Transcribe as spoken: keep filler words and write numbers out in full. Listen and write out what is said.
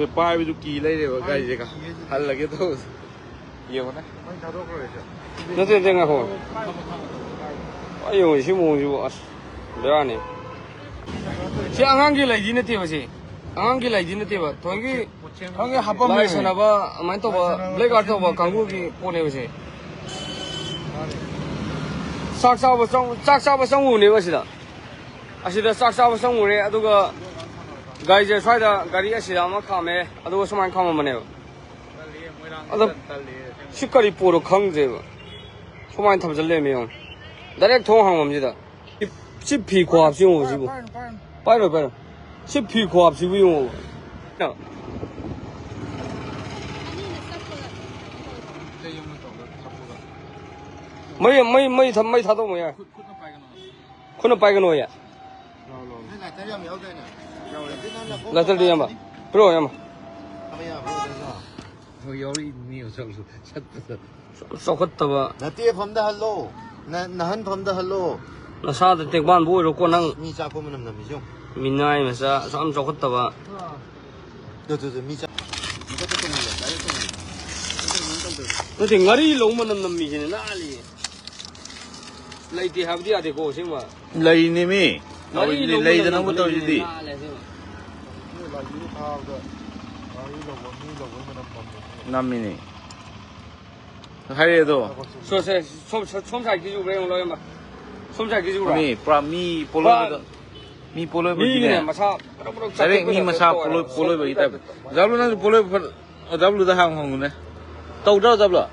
ꯄꯥꯏꯕꯗꯨ ꯀꯤ ꯂꯩꯔꯦꯕ ꯒꯥꯔꯤꯁꯦ꯫ ꯍꯜꯂꯒꯦ ꯇꯧꯕꯁꯦ꯫ ꯌꯦꯡꯉꯨꯅꯦ꯫ ꯅꯠꯇꯦ, ꯅꯠꯇꯦ, ꯉꯥꯏꯈꯣ꯫ ꯑꯩ ꯌꯦꯡꯉꯨ, ꯁꯤ ꯃꯑꯣꯡꯁꯤꯕꯨ, ꯑꯁ, ꯕꯦꯔꯥꯅꯤ꯫ ꯁꯤ ꯑꯉꯥꯡꯒꯤ ꯂꯩꯗꯤ ꯅꯠꯇꯦꯕ, ꯁꯤ꯫ ꯑꯉꯥꯡꯒꯤ ꯂꯩꯗꯤ ꯅꯠꯇꯦꯕ꯫ ꯊꯣꯏꯒꯤ ꯈꯪꯉꯦ, ꯍꯥꯄꯝꯃꯦ꯫ ꯂꯥꯏ ꯁꯥꯟꯅꯕ, ꯑꯗꯨꯃꯥꯏꯅ ꯇꯧꯕ, ꯂꯥꯏ ꯁꯥꯟꯅꯕ black art ꯇꯧꯕ ꯀꯥꯡꯕꯨꯒꯤ ꯄꯣꯠꯅꯦꯕ, ꯁꯤ꯫ ꯃꯥꯅꯦ꯫ ꯆꯥꯛ ꯆꯥꯕ ꯆꯪ-, ꯆꯥꯛ ꯆꯥꯕ ꯆꯪꯉꯨꯕꯅꯦꯕ ꯁꯤꯗ꯫ ꯑꯁꯤꯗ ꯆꯥꯛ ꯆꯥꯕ ꯆꯪꯉꯨꯔꯦ, ꯑꯗꯨꯒ ꯒꯥꯔꯤꯁꯦ ꯁ꯭ꯋꯥꯏꯗ ꯒꯥꯔꯤ ꯑꯁꯤꯗ ꯑꯃ ꯈꯥꯝꯃꯦ, ꯑꯗꯨꯒ ꯁꯨꯃꯥꯏꯅ ꯈꯥꯝꯃꯝꯕꯅꯦꯕ꯫ ꯑꯗꯣ ꯁꯤ ꯀꯔꯤ ꯄꯣꯠꯅꯣ ꯈꯪꯗ꯭ꯔꯦꯕ꯫ ꯁꯨꯃꯥꯏꯅ ꯊꯝꯖꯤꯜ ꯂꯩꯔꯝꯃꯦ ꯌꯦꯡꯉꯣ꯫ Direct ꯊꯣꯡ ꯍꯥꯡꯐꯝꯁꯤꯗ꯫ ꯁꯤ, ꯁꯤ ꯐꯤ ꯈꯨꯍꯥꯞꯁꯤ ꯌꯦꯡꯉꯣ ꯁꯤꯕꯨ꯫ ꯄꯥꯏꯔꯣꯏ, ꯄꯥꯏꯔꯣꯏ꯫ ꯁꯤ ꯐꯤ ꯈꯨꯍꯥꯞꯁꯤꯕꯨ ꯌꯦꯡꯉꯣ꯫ ꯃꯩ, ꯃꯩ, ꯃꯩ ꯊ-, ꯃꯩ ꯊꯥꯗꯣꯛꯑꯝꯃꯣ ꯌꯥꯔꯦ꯫ ꯈꯨꯠꯅ ꯄꯥꯏꯒꯅꯣꯌꯦ꯫ ꯂꯥꯏꯇꯔ ꯌꯥꯝ ꯌꯥꯎꯗꯥꯏꯅꯦ? ꯌꯥꯎꯋꯦ꯫ ꯂꯥꯏꯇꯔꯗꯤ ꯏꯌꯥꯝꯕ꯫ ꯄꯤꯔꯛꯑꯣ, ꯏꯌꯥꯝꯕ꯫ ꯊꯝꯕ ꯌꯥꯕ꯭ꯔꯣ, ꯑꯗꯨꯁꯨ? ꯍꯣꯏ, ꯌꯥꯎꯔꯛꯏꯅꯤ, ꯁꯛꯄꯗ꯫ ꯆꯥꯎꯈꯠꯇꯕ꯫ ꯅꯠꯇꯦ, ꯐꯝꯗ ꯍꯜꯂꯣ꯫ ꯅ-, ꯅꯍꯟ ꯐꯝꯗ ꯍꯜꯂꯣ꯫ ꯅꯁꯥꯗ ꯇꯦꯛꯕꯥꯟꯕꯨ ꯑꯣꯏꯔꯣꯀꯣ ꯅꯪ꯫ ꯃꯤ ꯆꯥꯛꯄ ꯃꯅꯝ ꯅꯝꯃꯤꯁꯦ ꯌꯦꯡꯉꯨ꯫ ꯃꯤꯅꯥꯏ ꯃꯆꯥ, ꯑꯁꯨꯛ ꯌꯥꯝ ꯆꯥꯎꯈꯠꯇꯕ꯫ ꯇꯨ, ꯇꯨ, ꯇꯨ, ꯃꯤ ꯆꯥꯛ-, ꯃꯊꯛꯇ ꯇꯣꯡꯍꯜꯂꯣ, ꯗꯥꯏꯔꯦꯛ ꯇꯣꯡꯍꯜꯂꯣ꯫ ꯅꯠꯇꯦ, ꯉꯥꯔꯤ ꯂꯧ ꯃꯅꯝ ꯅꯝꯃꯤꯁꯤꯅꯦ ꯅꯥꯜꯂꯤ꯫ ꯂꯩꯇꯦ ꯍꯥꯏꯕꯗꯤ ꯌꯥꯗꯦꯀꯣ, ꯑꯁꯦꯡꯕ꯫ ꯂꯩꯅꯦꯃꯤ꯫ ꯉꯥꯔꯤ ꯇꯧꯔꯤꯗꯨꯗꯤ, ꯂꯧꯕ ꯂꯩꯗꯅꯕ ꯃꯅꯝ ꯇꯧꯔꯤꯗꯨꯗꯤ꯫ ꯅꯝꯕꯅꯤꯅꯦ, ꯅꯥꯜꯂꯦ ꯑꯁꯦꯡꯕ꯫ ꯃꯣꯏ ꯂꯥꯏꯁꯤꯗ ꯊꯥꯕꯗ ꯉꯥꯔꯤ ꯂꯧꯕ, ꯃꯤ ꯂꯧꯕꯩ ꯃꯅꯝ ꯅꯝꯃꯦ꯫ ꯅꯝꯃꯤꯅꯦ꯫ ꯍꯥꯏꯔꯛꯑꯦ ꯑꯗꯣ꯫ ꯁꯣ-, ꯁꯦ, ꯁꯣꯝ, ꯁꯣꯝ, ꯁꯣꯝ ꯁꯥꯏꯠꯀꯤꯁꯤ ꯎꯕ꯭ꯔꯥ ꯌꯦꯡꯉꯨ ꯂꯥꯎ, ꯏꯌꯥꯝꯕ꯫ ꯁꯣꯝ ꯁꯥꯏꯠꯀꯤꯁꯤ ꯎꯕ꯭ꯔꯥ? ꯃꯤ, ꯄꯨꯔꯥ ꯃꯤ ꯄꯣꯂꯣꯏꯕꯗ-, ꯃꯤ ꯄꯣꯂꯣꯏꯕꯒꯤꯅꯦ꯫ ꯃꯤꯒꯤꯅꯦ, ꯃꯁꯥ ꯄꯨꯔꯞ ꯄꯨꯔꯞ ꯗꯥꯏꯔꯦꯛ ꯃꯤ ꯆꯥꯊꯠꯄꯩ ꯃꯁꯥ ꯇꯥꯏꯞꯇ ꯄꯣꯂꯣꯏ-, ꯇꯧꯋꯦ꯫ ꯄꯣꯂꯣꯏꯕꯒꯤ ꯇꯥꯏꯞꯇ꯫ ꯖꯥꯕꯂꯨ, ꯅꯪꯁꯨ ꯄꯣꯂꯣꯏꯕ ꯐ-, ꯖꯥꯕꯂꯨꯗ ꯍꯥꯡ ꯍꯪꯉꯨꯅꯦ꯫ ꯇꯧꯗ꯭ꯔꯣ, ꯖꯥꯕꯂꯨ?